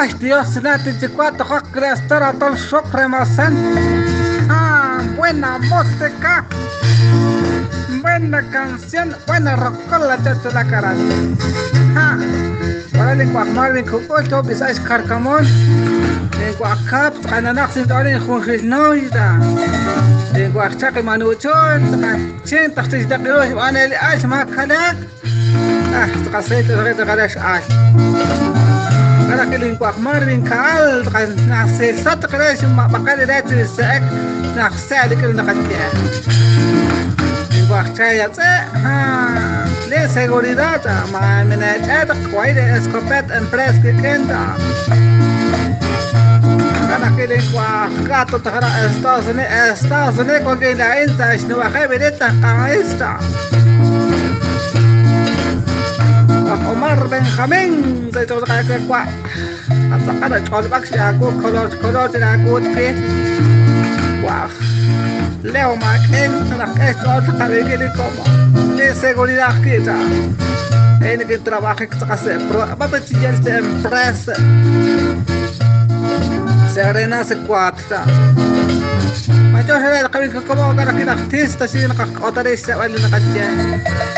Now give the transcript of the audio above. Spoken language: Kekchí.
Ay, Dios, nati chicuato, estar tol shokre masan. Ah, buena música. Buena canción, buena rocola, chacho la cara. Ah, órale, cuajmal, cucucho, bisais carcamón. En cuacap, cananax, en junjilnoida. En cuachaqui manuchon, chin, taxtixtaqirush, anel, ash, macalak. Ah, tqasayt, tqalash, ash. Kala kwak Marvin kaal naxsat qresh ma baqal rat sak naxsal kil naqatya kwak chaya tse ha le seguridad ma mena chat kwai de escopet empresa que kenta kana kil kwak gato tara Estados Unidos Estados Unidos con que la insta shnu khabirita qaista Omar Benjamín se todo que kwa atsaqara ch'olb'ak xaku color color xaku tqi wa Leo Macken la que ch'ol como de seguridad kita en que trabaja que se va a chillar se empresa Serena se cuatro ma yo se le como cara que artista si na q'otaris wal na qatya.